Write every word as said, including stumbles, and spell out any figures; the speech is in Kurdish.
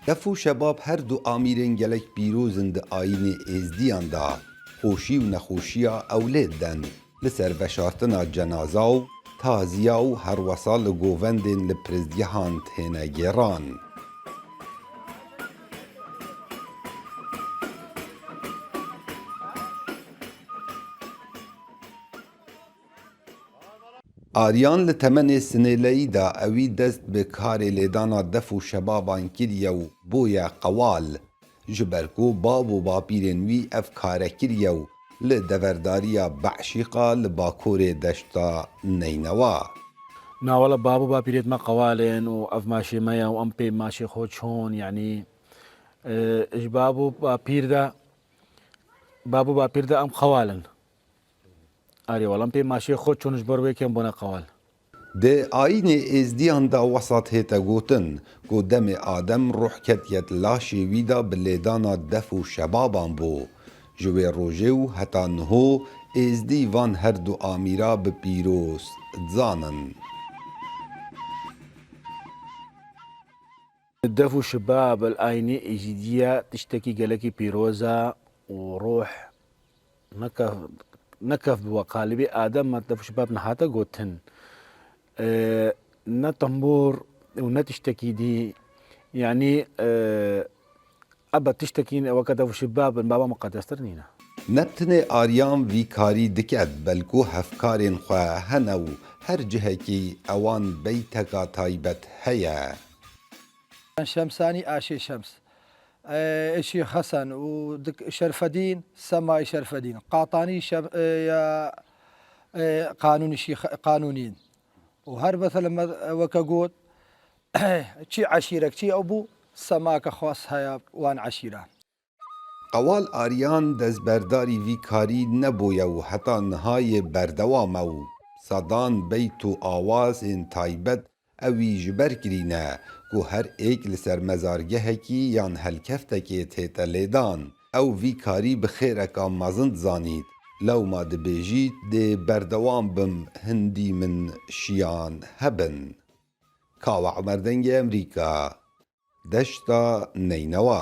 Def û şebab her du amîrên gelek pîroz in di ayînê êzdiyan de, xweşî û nexweşiya ew lê diden. Li ser veşartina cenaza û taziya û herwesa li govendên li pirsgehan têne gêran. Aryan li temenê sinêleyî de ewî dest bi karê lêdana def û şebaban kiriye û bûye qewal. Ji ber ku bav û bapîrên wî ev kare kiriye û li deverdariya Beşîqa li bakurê deşta Neynewa. Na wele bav û bapîrêt me qewal in û ev maşê me ye û em pê maşê xwe çûn, yanî, e, ji bav û bapîr de, bav û bapîr de em qewal in. Arê wele em pê maşê xwe çûn ji ber wê kêm bûne qewal. Di ayînê êzdiyan de wesat hête gotin ku demê Adem ruh ketiye di laşê wî de bi lêdana def û şebaban bû. Ji wê rojê û heta niho êzdî van her du amîra bi pîroz dizanin. Def û şibab li ayînê êzîdiye tiştekî gelekî pîroz e û ruh nekef, nekef bi we qalibê Adem me def û şibab nehate gotin. E, ne tembûr û ne tiştekî dî, yanî, e, ebe tiştekî weke def û şibab in, baba muqedestir nîne. Ne tenê Aryan vî karî dike, belku hevkarên xwe hene û her cihekî ewan beyteka taybet heye. Şemsanî Aşê Şems, e, Eşî Hesen û dik-, Şerfedîn, Semayî Şerfedîn, Qatanî Şem-, e, ya, e, Qanûnî Şîx-, Qanûnîn. Û her mesela me weke got, çi eşîrek çi ew bû, semake xas heye wan eşîran. Qewal Aryan destberdarî vî karî nebûye û heta niha yê berdewam e û sedan beyt û awazên taybet ewî ji ber kirîne ku her êk li ser mezargehekî yan helkeftekê tête lêdan. Ew vî karî bi xêreka mezin dizanît. Lewma dibêjît dê berdewam bim, hindî min şiyan hebin. Kawa Emer Dengê Emerîka, Deşta Neynewa.